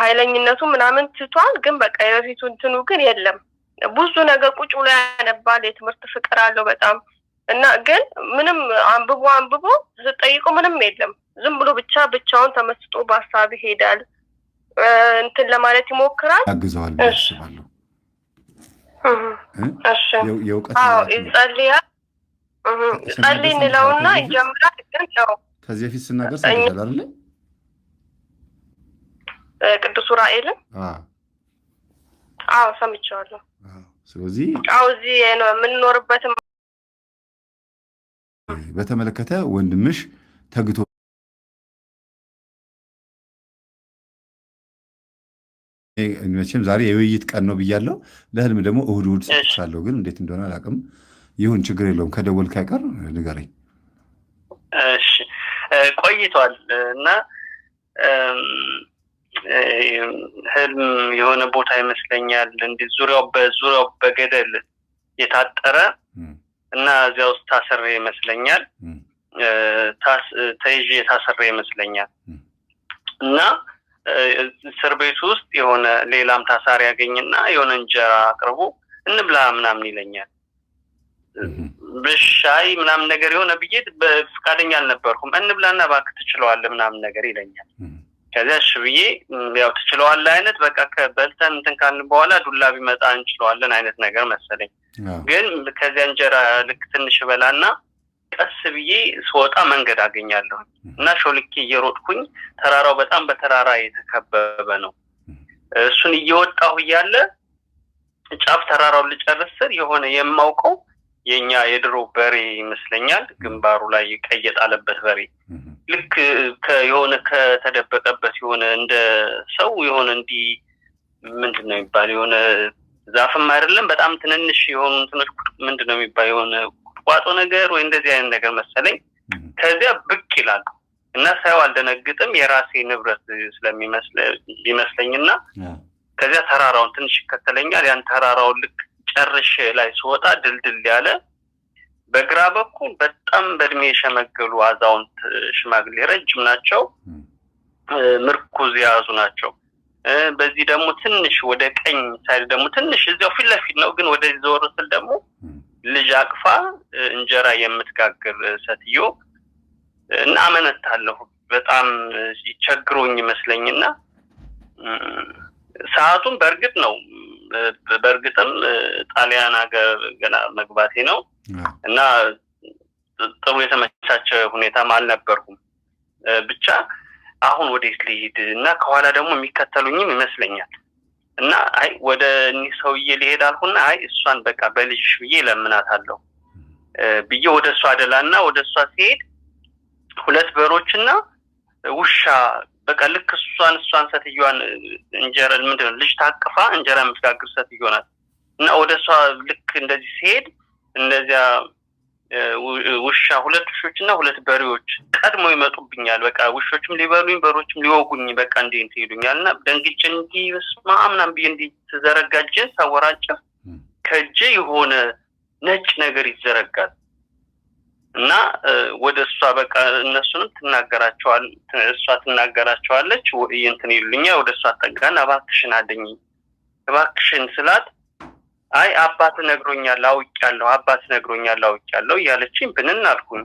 ኃይለኝነቱ ምናምን ትቷል፣ ግን በቃ የበፊቱ እንትኑ ግን የለም። ብዙ ነገር ቁጭ ብሎ ያነባል፣ የትምህርት ፍቅር አለው በጣም እና ግን ምንም አንብቦ አንብቦ ስጠይቀው ምንም የለም። ዝም ብሎ ብቻውን ተመስጦ በሀሳብ ይሄዳል። እንትን ለማለት ይሞክራል። ያግዘዋል አስባለሁ። እሺ አዎ፣ ይጸልያል። ጸልይ እንለውና ይጀምራል። ግን ያው ከዚህ በፊት ስናገር ሰምተሻል አይደል? ቅዱስ ዑራኤልን አዎ ሰምቼዋለሁ። ስለዚህ አዎ እዚህ የምንኖርበትም በተመለከተ ወንድምሽ ተግቶ መቼም ዛሬ የውይይት ቀን ነው ብያለሁ። ለህልም ደግሞ እሁድ እሁድ ሰጥቻለሁ፣ ግን እንዴት እንደሆነ አላውቅም። ይሁን ችግር የለውም። ከደወልክ አይቀር ንገረኝ። እሺ ቆይቷል እና ህልም የሆነ ቦታ ይመስለኛል እንዲህ ዙሪያው በገደል የታጠረ እና እዚያ ውስጥ ታስሬ ይመስለኛል፣ ተይዤ ታስሬ ይመስለኛል። እና እስር ቤት ውስጥ የሆነ ሌላም ታሳሪ ያገኝና የሆነ እንጀራ አቅርቦ እንብላ ምናምን ይለኛል። ብሻይ ምናምን ነገር የሆነ ብዬ በፍቃደኛ አልነበርኩም። እንብላና እባክህ ትችለዋለህ ምናምን ነገር ይለኛል። ከዚያ እሺ ብዬ ያው ትችለዋለህ አይነት በቃ ከበልተን እንትን ካልን በኋላ ዱላ ቢመጣ እንችለዋለን አይነት ነገር መሰለኝ። ግን ከዚያ እንጀራ ልክ ትንሽ በላና ቀስ ብዬ ስወጣ መንገድ አገኛለሁ እና ሾልኬ እየሮጥኩኝ ተራራው በጣም በተራራ የተከበበ ነው። እሱን እየወጣሁ እያለ ጫፍ ተራራውን ልጨርስ ስል የሆነ የማውቀው የኛ የድሮ በሬ ይመስለኛል፣ ግንባሩ ላይ ቀይ የጣለበት በሬ ልክ የሆነ ከተደበቀበት የሆነ እንደ ሰው የሆነ እንዲህ ምንድነው የሚባል የሆነ ዛፍም አይደለም በጣም ትንንሽ የሆኑ እንትኖች ምንድነው የሚባል የሆነ ቁጥቋጦ ነገር ወይ እንደዚህ አይነት ነገር መሰለኝ። ከዚያ ብቅ ይላል እና ሳየው አልደነግጥም፣ የራሴ ንብረት ስለሚመስለኝና ከዚያ ተራራውን ትንሽ ይከተለኛል። ያን ተራራውን ልክ ጨርሼ ላይ ስወጣ ድልድል ያለ በግራ በኩል በጣም በእድሜ የሸመገሉ አዛውንት ሽማግሌ ረጅም ናቸው፣ ምርኩዝ የያዙ ናቸው። በዚህ ደግሞ ትንሽ ወደ ቀኝ side ደግሞ ትንሽ እዚያው ፊት ለፊት ነው፣ ግን ወደዚህ ዞር ስል ደግሞ ልጅ አቅፋ እንጀራ የምትጋግር ሴትዮ እና አመነታለሁ። በጣም ቸግሮኝ ይመስለኝና ሰዓቱም በእርግጥ ነው በእርግጥም ጣሊያን ሀገር ገና መግባቴ ነው እና ጥሩ የተመቻቸ ሁኔታም አልነበርኩም። ብቻ አሁን ወዴት ልሂድ እና ከኋላ ደግሞ የሚከተሉኝም ይመስለኛል እና አይ ወደ እኒህ ሰውዬ ልሄድ አልኩና አይ እሷን በቃ በልጅሽ ብዬ እለምናታለሁ ብዬ ወደ እሷ አደላና ወደ እሷ ሲሄድ ሁለት በሮችና ውሻ በቃ ልክ እሷን ሴትዮዋን እንጀራ ምንድነው ልጅ ታቅፋ እንጀራ የምትጋግር ሴትዮ ናት። እና ወደ እሷ ልክ እንደዚህ ሲሄድ እነዚያ ውሻ ሁለት ውሾችና ሁለት በሬዎች ቀድሞ ይመጡብኛል። በቃ ውሾችም ሊበሉኝ በሮችም ሊወጉኝ በቃ እንዲህ እንትን ይሉኛል። እና ደንግጬ እንዲህ በስመ አብ ምናምን ብዬ እንዲህ ተዘረጋጀ ሳወራጭፍ ከእጄ የሆነ ነጭ ነገር ይዘረጋል። እና ወደ እሷ በቃ እነሱንም እሷ ትናገራቸዋለች እንትን ይሉኛል። ወደ እሷ ጠጋና እባክሽን አድኚኝ እባክሽን ስላት አይ አባት ነግሮኛል አውቄያለሁ አባት ነግሮኛል አውቄያለሁ እያለችኝ ብንን አልኩኝ።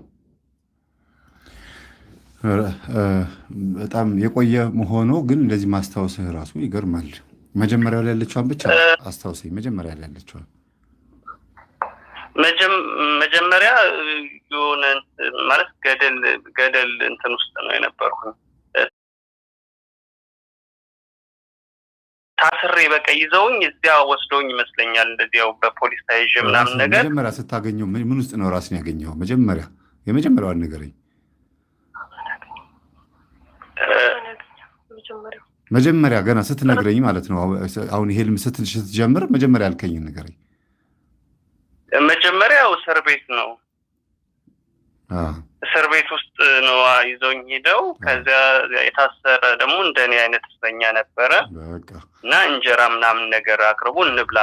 በጣም የቆየ መሆኑ ግን እንደዚህ ማስታወስህ ራሱ ይገርማል። መጀመሪያው ላይ ያለችዋን ብቻ አስታውሰኝ። መጀመሪያ ላይ ያለችዋን። መጀመሪያ የሆነ ማለት ገደል ገደል እንትን ውስጥ ነው የነበርኩኝ። ታስሬ በቃ ይዘውኝ እዚያ ወስደውኝ ይመስለኛል። እንደዚያው በፖሊስ ተይዤ ምናምን ነገር። መጀመሪያ ስታገኘው ምን ውስጥ ነው ራስን ያገኘኸው? መጀመሪያ የመጀመሪያዋን ንገረኝ። መጀመሪያ ገና ስትነግረኝ ማለት ነው። አሁን ይሄ ህልም ስትጀምር መጀመሪያ ያልከኝ ንገረኝ። መጀመሪያው እስር ቤት ነው። እስር ቤት ውስጥ ነው ይዘውኝ ሄደው። ከዚያ የታሰረ ደግሞ እንደኔ አይነት እስረኛ ነበረ እና እንጀራ ምናምን ነገር አቅርቡ እንብላ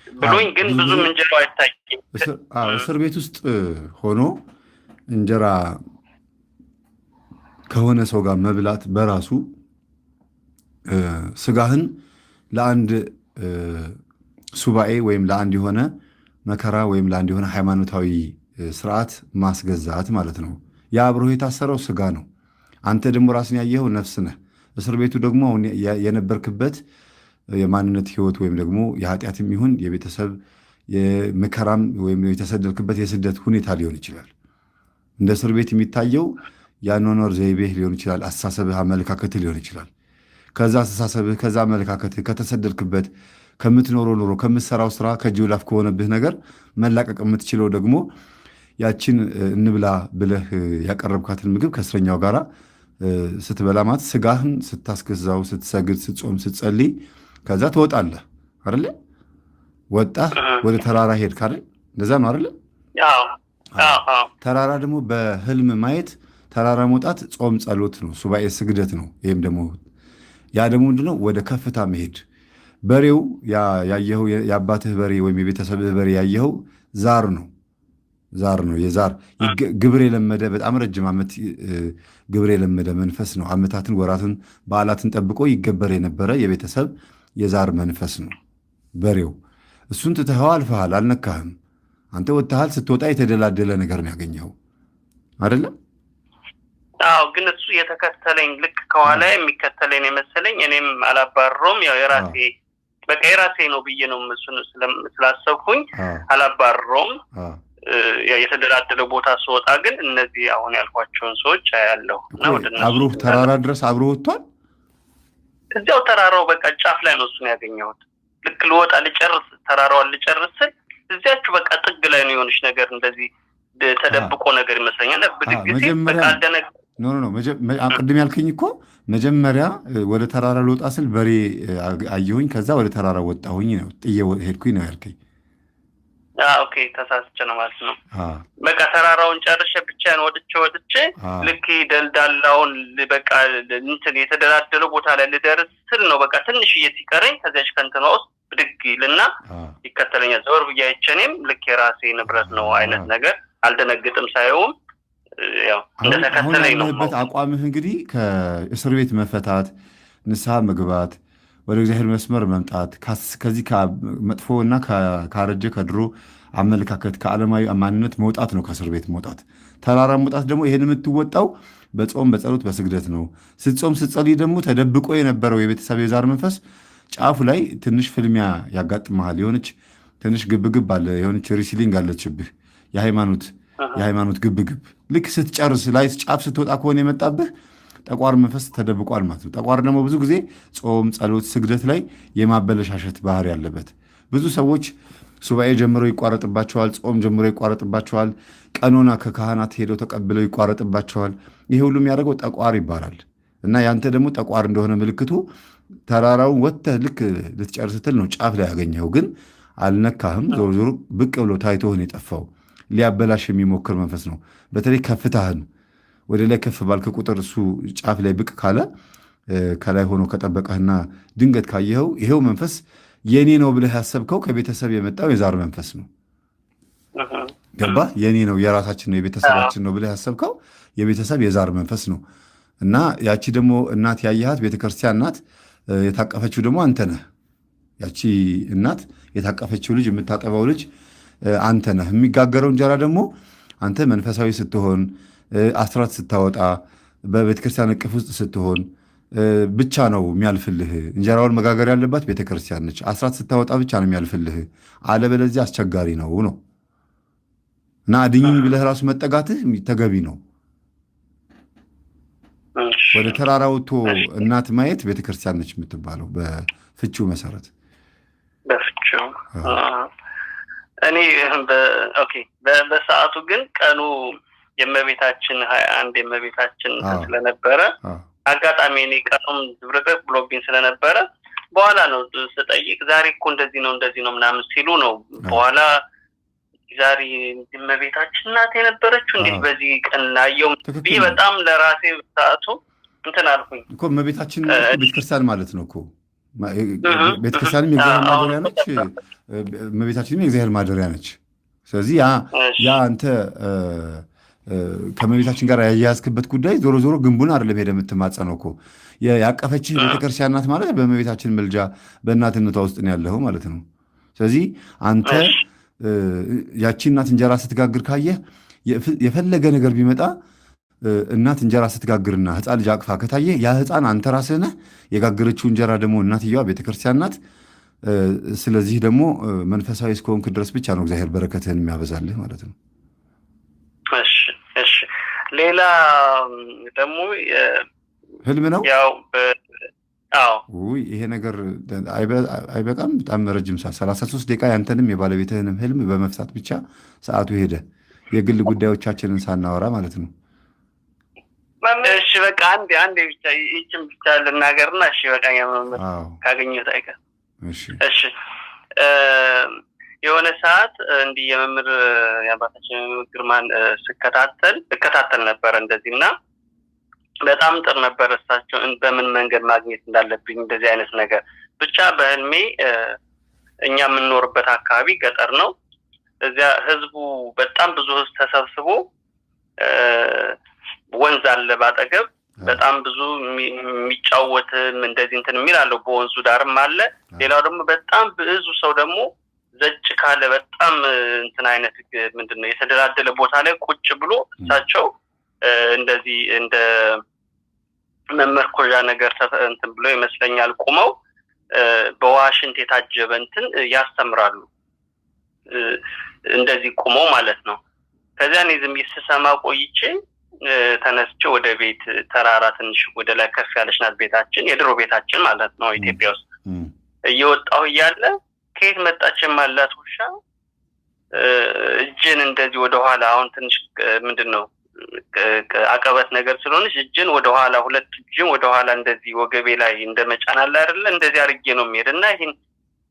ብሎኝ፣ ግን ብዙም እንጀራው አይታይም። እስር ቤት ውስጥ ሆኖ እንጀራ ከሆነ ሰው ጋር መብላት በራሱ ስጋህን ለአንድ ሱባኤ ወይም ለአንድ የሆነ መከራ ወይም ለአንድ የሆነ ሃይማኖታዊ ስርዓት ማስገዛት ማለት ነው። ያ አብሮህ የታሰረው ስጋ ነው። አንተ ደግሞ ራስን ያየኸው ነፍስ ነህ። እስር ቤቱ ደግሞ አሁን የነበርክበት የማንነት ህይወት ወይም ደግሞ የኃጢአትም ይሁን የቤተሰብ የመከራም ወይም የተሰደድክበት የስደት ሁኔታ ሊሆን ይችላል። እንደ እስር ቤት የሚታየው የአኗኗር ዘይቤህ ሊሆን ይችላል። አስተሳሰብህ፣ አመለካከትህ ሊሆን ይችላል። ከዛ አስተሳሰብህ፣ ከዛ አመለካከትህ፣ ከተሰደድክበት፣ ከምትኖረው ኑሮ፣ ከምትሰራው ስራ፣ ከእጅ ወደ አፍ ከሆነብህ ነገር መላቀቅ የምትችለው ደግሞ ያችን እንብላ ብለህ ያቀረብካትን ምግብ ከእስረኛው ጋር ስትበላ ማለት ስጋህን ስታስገዛው፣ ስትሰግድ፣ ስትጾም፣ ስትጸልይ ከዛ ትወጣለህ አይደለ? ወጣህ ወደ ተራራ ሄድክ አይደል? እንደዛ ነው አይደለ? ተራራ ደግሞ በህልም ማየት፣ ተራራ መውጣት ጾም ጸሎት ነው፣ ሱባኤ ስግደት ነው። ይህም ደግሞ ያ ደግሞ ምንድነው? ወደ ከፍታ መሄድ። በሬው ያየኸው የአባትህ በሬ ወይም የቤተሰብህ በሬ ያየኸው ዛር ነው። ዛር ነው። የዛር ግብር የለመደ፣ በጣም ረጅም ዓመት ግብር የለመደ መንፈስ ነው። ዓመታትን፣ ወራትን፣ በዓላትን ጠብቆ ይገበር የነበረ የቤተሰብ የዛር መንፈስ ነው በሬው። እሱን ትተኸው አልፈሃል፣ አልነካህም። አንተ ወጥተሃል። ስትወጣ የተደላደለ ነገር ነው ያገኘኸው አይደለም? አዎ፣ ግን እሱ የተከተለኝ ልክ ከኋላ የሚከተለኝ ነው የመሰለኝ። እኔም አላባረውም። ያው የራሴ በቃ የራሴ ነው ብዬ ነው እሱን ስላሰብኩኝ አላባረውም። የተደላደለ ቦታ ስወጣ ግን እነዚህ አሁን ያልኳቸውን ሰዎች አያለሁ። እና ወደ እነሱ አብሮህ ተራራ ድረስ አብሮህ ወጥቷል። እዚያው ተራራው በቃ ጫፍ ላይ ነው እሱን ያገኘሁት። ልክ ልወጣ ልጨርስ፣ ተራራዋን ልጨርስ ስል እዚያችሁ በቃ ጥግ ላይ ነው የሆነች ነገር እንደዚህ ተደብቆ ነገር ይመስለኛል። ብድግ ሲል በቃ አልደነግ No, no, no፣ ቅድም ያልከኝ እኮ መጀመሪያ ወደ ተራራ ልወጣ ስል በሬ አየሁኝ፣ ከዛ ወደ ተራራ ወጣሁኝ ነው፣ ጥዬ ሄድኩኝ ነው ያልከኝ። Okay፣ ተሳስቼ ነው ማለት ነው። በቃ ተራራውን ጨርሼ ብቻዬን ወጥቼ ወጥቼ ልክ ደልዳላውን በቃ እንትን የተደላደለው ቦታ ላይ ልደርስ ስል ነው በቃ ትንሽዬ ሲቀረኝ ከዚያች ከእንትኗ ውስጥ ብድግ ይልና ይከተለኛል። ዘወር ብዬ አይቼ እኔም ልክ የራሴ ንብረት ነው አይነት ነገር አልደነግጥም፣ ሳየውም ያው እንደተከተለኝ ነው። አሁን ያለህበት አቋምህ እንግዲህ ከእስር ቤት መፈታት፣ ንስሐ መግባት፣ ወደ እግዚአብሔር መስመር መምጣት፣ ከዚህ መጥፎ እና ካረጀ ከድሮ አመለካከት ከዓለማዊ ማንነት መውጣት ነው። ከእስር ቤት መውጣት፣ ተራራ መውጣት ደግሞ ይሄን የምትወጣው በጾም፣ በጸሎት፣ በስግደት ነው። ስትጾም ስትጸልይ ደግሞ ተደብቆ የነበረው የቤተሰብ የዛር መንፈስ ጫፉ ላይ ትንሽ ፍልሚያ ያጋጥመሃል። የሆነች ትንሽ ግብግብ አለ፣ የሆነች wrestling አለችብህ፣ የሃይማኖት ግብግብ። ልክ ስትጨርስ ላይ ጫፍ ስትወጣ ከሆነ የመጣብህ ጠቋር መንፈስ ተደብቋል ማለት ነው። ጠቋር ደግሞ ብዙ ጊዜ ጾም፣ ጸሎት፣ ስግደት ላይ የማበለሻሸት ባህሪ ያለበት። ብዙ ሰዎች ሱባኤ ጀምረው ይቋረጥባቸዋል። ጾም ጀምረው ይቋረጥባቸዋል። ቀኖና ከካህናት ሄደው ተቀብለው ይቋረጥባቸዋል። ይሄ ሁሉ የሚያደርገው ጠቋር ይባላል። እና ያንተ ደግሞ ጠቋር እንደሆነ ምልክቱ ተራራውን ወጥተህ ልክ ልትጨርስ ስትል ነው ጫፍ ላይ ያገኘኸው፣ ግን አልነካህም። ዞሮ ዞሮ ብቅ ብሎ ታይቶህን የጠፋው ሊያበላሽ የሚሞክር መንፈስ ነው። በተለይ ከፍታህን ወደ ላይ ከፍ ባልክ ቁጥር እሱ ጫፍ ላይ ብቅ ካለ፣ ከላይ ሆኖ ከጠበቀህና ድንገት ካየኸው ይሄው መንፈስ የኔ ነው ብለህ ያሰብከው ከቤተሰብ የመጣው የዛር መንፈስ ነው። ገባ? የኔ ነው፣ የራሳችን ነው፣ የቤተሰባችን ነው ብለህ ያሰብከው የቤተሰብ የዛር መንፈስ ነው። እና ያቺ ደግሞ እናት ያየሃት ቤተክርስቲያን ናት። የታቀፈችው ደግሞ አንተ ነህ። ያቺ እናት የታቀፈችው ልጅ፣ የምታጠባው ልጅ አንተ ነህ። የሚጋገረው እንጀራ ደግሞ አንተ መንፈሳዊ ስትሆን፣ አስራት ስታወጣ፣ በቤተክርስቲያን እቅፍ ውስጥ ስትሆን፣ ብቻ ነው የሚያልፍልህ። እንጀራውን መጋገር ያለባት ቤተክርስቲያን ነች። አስራት ስታወጣ ብቻ ነው የሚያልፍልህ። አለበለዚያ አስቸጋሪ ነው ነው እና አድኝኝ ብለህ ራሱ መጠጋትህ ተገቢ ነው። ወደ ተራራ ወጥቶ እናት ማየት ቤተክርስቲያን ነች የምትባለው በፍቺው መሰረት። በፍቺው እኔ okay። በሰዓቱ ግን ቀኑ የእመቤታችን 21 የእመቤታችን ስለነበረ አጋጣሚ እኔ ቀኑም ዝብርቅርቅ ብሎብኝ ስለነበረ በኋላ ነው ስጠይቅ ዛሬ እኮ እንደዚህ ነው እንደዚህ ነው ምናምን ሲሉ ነው በኋላ ዛሬ እመቤታችን ናት የነበረችው እንዴት በዚህ ቀን አየው ብዬ በጣም ለራሴ ሰዓቱ እንትን አልኩኝ እኮ። እመቤታችን ቤተክርስቲያን ማለት ነው እኮ። ቤተክርስቲያንም የእግዚአብሔር ማደሪያ ነች፣ እመቤታችንም የእግዚአብሔር ማደሪያ ነች። ስለዚህ ያ አንተ ከእመቤታችን ጋር ያያያዝክበት ጉዳይ ዞሮ ዞሮ ግንቡን አይደለም ሄደህ የምትማጸነው እኮ። ያቀፈችህ ቤተክርስቲያን ናት ማለት በእመቤታችን ምልጃ በእናትነቷ ውስጥ ነው ያለኸው ማለት ነው። ስለዚህ አንተ ያቺ እናት እንጀራ ስትጋግር ካየህ የፈለገ ነገር ቢመጣ እናት እንጀራ ስትጋግርና ሕፃን ልጅ አቅፋ ከታየ ያ ሕፃን አንተ ራስህ ነህ። የጋገረችው እንጀራ ደግሞ እናትየዋ ቤተክርስቲያን ናት። ስለዚህ ደግሞ መንፈሳዊ እስከሆንክ ድረስ ብቻ ነው እግዚአብሔር በረከትህን የሚያበዛልህ ማለት ነው። እሺ፣ እሺ። ሌላ ደግሞ ህልም ነው። ያው አዎ፣ ውይ ይሄ ነገር አይበቃም። በጣም ረጅም ሰዓት 33 ደቂቃ ያንተንም የባለቤትህንም ህልም በመፍታት ብቻ ሰዓቱ ሄደ። የግል ጉዳዮቻችንን ሳናወራ ማለት ነው። እሺ በቃ አንዴ አንዴ ብቻ ይህችን ብቻ ልናገርና እሺ በቃ መምህር ካገኘሁት አይቀር። እሺ የሆነ ሰዓት እንዲህ የመምህር የአባታችን የመምህር ግርማን እከታተል ነበረ እንደዚህ እና በጣም ጥር ነበር እሳቸውን በምን መንገድ ማግኘት እንዳለብኝ እንደዚህ አይነት ነገር ብቻ። በህልሜ እኛ የምንኖርበት አካባቢ ገጠር ነው። እዚያ ህዝቡ በጣም ብዙ ህዝብ ተሰብስቦ ወንዝ አለ ባጠገብ በጣም ብዙ የሚጫወትም እንደዚህ እንትን የሚል አለው። በወንዙ ዳርም አለ። ሌላው ደግሞ በጣም ብዙ ሰው ደግሞ ዘጭ ካለ በጣም እንትን አይነት ምንድነው የተደላደለ ቦታ ላይ ቁጭ ብሎ እሳቸው እንደዚህ እንደ መመርኮዣ ነገር እንትን ብሎ ይመስለኛል ቁመው በዋሽንት የታጀበ እንትን ያስተምራሉ። እንደዚህ ቁመው ማለት ነው። ከዚያ እኔ ዝም ስሰማ ቆይቼ ተነስቼ ወደ ቤት ተራራ ትንሽ ወደ ላይ ከፍ ያለች ናት ቤታችን፣ የድሮ ቤታችን ማለት ነው ኢትዮጵያ ውስጥ። እየወጣሁ እያለ ከየት መጣች የማላት ውሻ እጅን እንደዚህ ወደኋላ፣ አሁን ትንሽ ምንድነው አቀበት ነገር ስለሆነች እጅን ወደኋላ ሁለት እጅን ወደኋላ እንደዚህ ወገቤ ላይ እንደመጫን አለ አይደለ፣ እንደዚህ አድርጌ ነው የሚሄድ እና ይሄን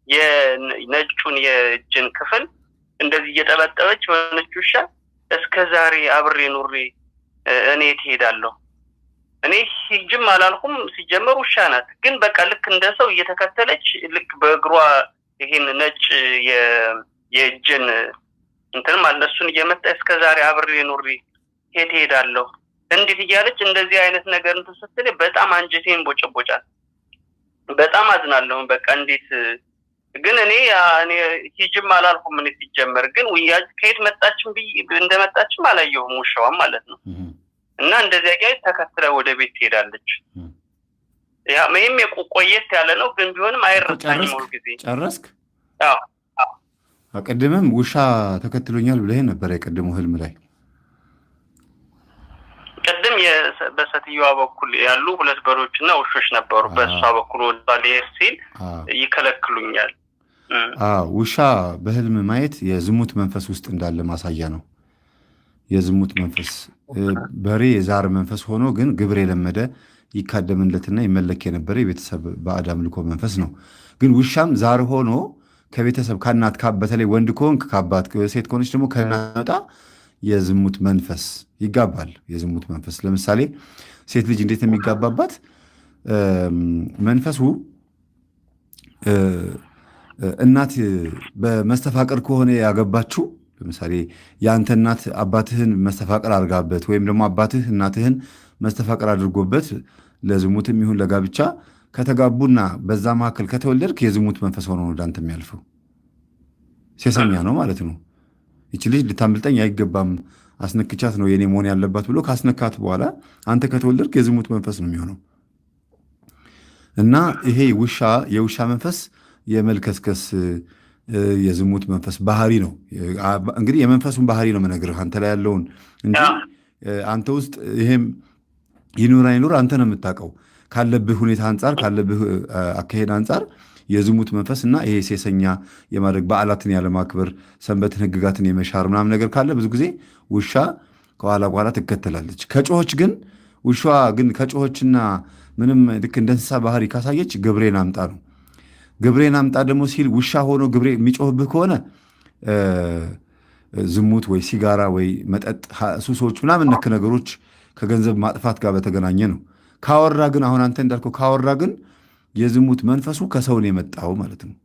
የነጩን የእጅን ክፍል እንደዚህ እየጠበጠበች የሆነች ውሻ እስከ ዛሬ አብሬ ኑሬ እኔ ትሄዳለሁ። እኔ ሂጅም አላልኩም፣ ሲጀመር ውሻ ናት። ግን በቃ ልክ እንደ ሰው እየተከተለች ልክ በእግሯ ይሄን ነጭ የእጅን እንትን ማለት እሱን እየመጣ እስከ ዛሬ አብሬ ኑሬ የት እሄዳለሁ እንዴት እያለች እንደዚህ አይነት ነገር እንትን ስትል በጣም አንጀቴን ቦጨቦጫል። በጣም አዝናለሁ። በቃ እንዴት ግን እኔ ሂጅም አላልኩም። እኔ ሲጀመር ግን ከየት መጣችም ብዬ እንደመጣችም አላየሁም ውሻዋም ማለት ነው። እና እንደዚያ ጋር ተከትላ ወደ ቤት ትሄዳለች። ያ ይሄም ቆየት ያለ ነው ግን ቢሆንም አይረሳኝም ሁል ጊዜ። ጨረስክ? አዎ። ቅድምም ውሻ ተከትሎኛል ብለህ ነበር የቅድሙ ህልም ላይ። ቅድም በሴትዮዋ በኩል ያሉ ሁለት በሮችና ውሾች ነበሩ። በእሷ በኩል ወጣ ሊሄድ ሲል ይከለክሉኛል። አዎ፣ ውሻ በህልም ማየት የዝሙት መንፈስ ውስጥ እንዳለ ማሳያ ነው። የዝሙት መንፈስ፣ በሬ የዛር መንፈስ ሆኖ ግን ግብር የለመደ ይካደምለትና ይመለክ የነበረ የቤተሰብ ባዕድ አምልኮ መንፈስ ነው። ግን ውሻም ዛር ሆኖ ከቤተሰብ ከእናት በተለይ ወንድ ከሆንክ ከአባት፣ ሴት ከሆነች ደግሞ ከእናት የዝሙት መንፈስ ይጋባል። የዝሙት መንፈስ ለምሳሌ ሴት ልጅ እንዴት ነው የሚጋባባት? መንፈሱ እናት በመስተፋቅር ከሆነ ያገባችው፣ ለምሳሌ የአንተ እናት አባትህን መስተፋቅር አድርጋበት ወይም ደግሞ አባትህ እናትህን መስተፋቅር አድርጎበት ለዝሙትም ይሁን ለጋብቻ ከተጋቡና በዛ መካከል ከተወለድክ የዝሙት መንፈስ ሆኖ ወደ አንተ የሚያልፈው ሴሰኛ ነው ማለት ነው። ይቺ ልጅ ልታምልጠኝ አይገባም፣ አስነክቻት ነው የኔ መሆን ያለባት ብሎ ካስነካት በኋላ አንተ ከተወለድክ የዝሙት መንፈስ ነው የሚሆነው። እና ይሄ ውሻ የውሻ መንፈስ የመልከስከስ የዝሙት መንፈስ ባህሪ ነው። እንግዲህ የመንፈሱን ባህሪ ነው የምነግርህ አንተ ላይ ያለውን እንጂ አንተ ውስጥ ይሄም ይኑር አይኑር አንተ ነው የምታውቀው። ካለብህ ሁኔታ አንጻር፣ ካለብህ አካሄድ አንጻር የዝሙት መንፈስ እና ይሄ ሴሰኛ የማድረግ፣ በዓላትን ያለማክበር፣ ሰንበትን ህግጋትን የመሻር ምናምን ነገር ካለ ብዙ ጊዜ ውሻ ከኋላ ከኋላ ትከተላለች። ከጮኸች ግን፣ ውሻዋ ግን ከጮኸችና ምንም ልክ እንደ እንስሳ ባህሪ ካሳየች ግብሬን አምጣ ነው። ግብሬን አምጣ ደግሞ ሲል ውሻ ሆኖ ግብሬ የሚጮህብህ ከሆነ ዝሙት ወይ ሲጋራ ወይ መጠጥ ሱሶች ምናምን ነክ ነገሮች ከገንዘብ ማጥፋት ጋር በተገናኘ ነው። ካወራ ግን፣ አሁን አንተ እንዳልከው ካወራ ግን የዝሙት መንፈሱ ከሰው ነው የመጣው ማለት ነው።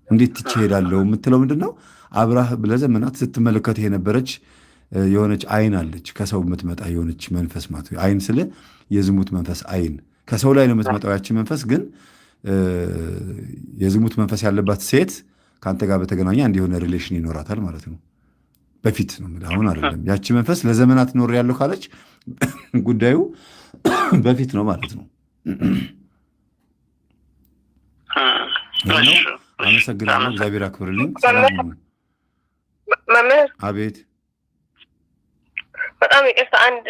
እንዴት ትቼ እሄዳለሁ የምትለው ምንድን ነው? አብራህ ለዘመናት ስትመለከት የነበረች የሆነች አይን አለች፣ ከሰው የምትመጣ የሆነች መንፈስ ማለት ነው። አይን ስል የዝሙት መንፈስ አይን ከሰው ላይ ነው የምትመጣው። ያቺ መንፈስ ግን የዝሙት መንፈስ ያለባት ሴት ከአንተ ጋር በተገናኘ አንድ የሆነ relation ይኖራታል ማለት ነው። በፊት ነው የምልህ፣ አሁን አይደለም። ያቺ መንፈስ ለዘመናት ኖር ያለው ካለች ጉዳዩ በፊት ነው ማለት ነው። ይህ ነው። አመሰግናለሁ። እግዚአብሔር አክብርልኝ። ሰላም ሁኑ። መምህር። አቤት። በጣም ይቅርታ፣ አንድ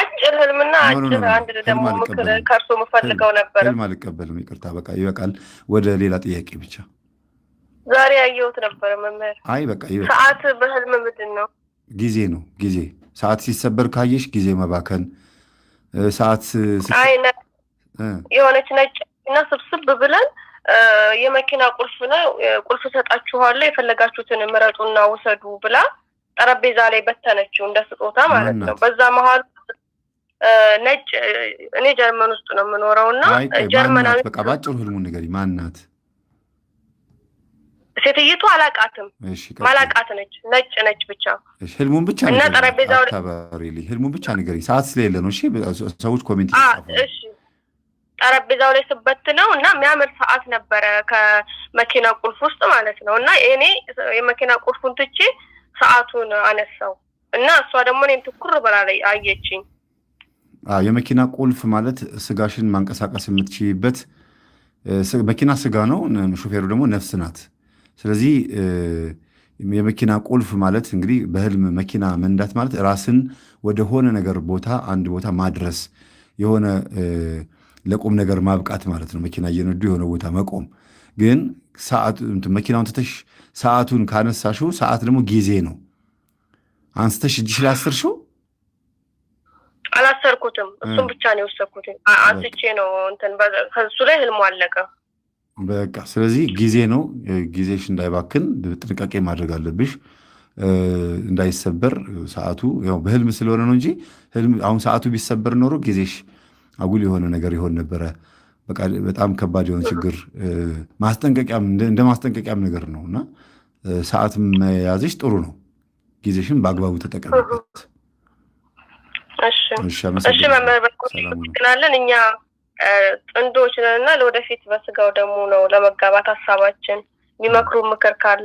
አጭር ህልምና አጭር አንድ ደግሞ ምክር ከእርሶ የምፈልገው ነበረ። ህልም አልቀበልም። ይቅርታ፣ በቃ ይበቃል። ወደ ሌላ ጥያቄ ብቻ። ዛሬ ያየሁት ነበረ መምህር። አይ በቃ ይበቃል። ሰዓት በህልም ምንድን ነው? ጊዜ ነው ጊዜ። ሰዓት ሲሰበር ካየሽ ጊዜ መባከን፣ ሰዓት አይ፣ የሆነች ነጭ እና ስብስብ ብለን የመኪና ቁልፍ ነው፣ ቁልፍ ሰጣችኋለሁ፣ የፈለጋችሁትን ምረጡና ውሰዱ ብላ ጠረጴዛ ላይ በተነችው እንደ ስጦታ ማለት ነው። በዛ መሀል ነጭ፣ እኔ ጀርመን ውስጥ ነው የምኖረው እና ጀርመናዊ በቃ ባጭሩ ህልሙን ንገሪኝ። ማናት? ሴትይቱ አላቃትም፣ ማላቃት ነች፣ ነጭ ነች ብቻ። ህልሙን ብቻ እና ጠረጴዛው አታበሪልኝ። ህልሙን ብቻ ንገሪኝ፣ ሰዓት ስለሌለ ነው። እሺ፣ ሰዎች comment እሺ፣ ጠረጴዛው ላይ ስበት ነው እና የሚያምር ሰዓት ነበረ ከመኪና ቁልፍ ውስጥ ማለት ነው። እና እኔ የመኪና ቁልፉን ትቼ ሰዓቱን አነሳው እና እሷ ደግሞ እኔን ትኩር ብላ ላይ አየችኝ። የመኪና ቁልፍ ማለት ስጋሽን ማንቀሳቀስ የምትችይበት፣ መኪና ስጋ ነው፣ ሾፌሩ ደግሞ ነፍስ ናት። ስለዚህ የመኪና ቁልፍ ማለት እንግዲህ በህልም መኪና መንዳት ማለት ራስን ወደ ሆነ ነገር ቦታ አንድ ቦታ ማድረስ፣ የሆነ ለቁም ነገር ማብቃት ማለት ነው። መኪና እየነዱ የሆነ ቦታ መቆም። ግን መኪናውን ትተሽ ሰዓቱን ካነሳሽው ሰዓት ደግሞ ጊዜ ነው። አንስተሽ እጅሽ ላይ አስርሽው? አላሰርኩትም። እሱም ብቻ ነው የወሰድኩት። አንስቼ ነው እንትን፣ ከሱ ላይ ህልሙ አለቀ። በቃ ስለዚህ ጊዜ ነው። ጊዜሽ እንዳይባክን ጥንቃቄ ማድረግ አለብሽ። እንዳይሰበር ሰዓቱ፣ ያው በህልም ስለሆነ ነው እንጂ አሁን ሰዓቱ ቢሰበር ኖሮ ጊዜሽ አጉል የሆነ ነገር ይሆን ነበረ። በቃ በጣም ከባድ የሆነ ችግር፣ ማስጠንቀቂያም እንደ ማስጠንቀቂያም ነገር ነው እና ሰዓት መያዝሽ ጥሩ ነው። ጊዜሽን በአግባቡ ተጠቀሚበት። እሺ መምህር፣ በጣም እኛ ጥንዶች ነን እና ለወደፊት በስጋው ደግሞ ነው ለመጋባት ሀሳባችን። የሚመክሩ ምክር ካለ።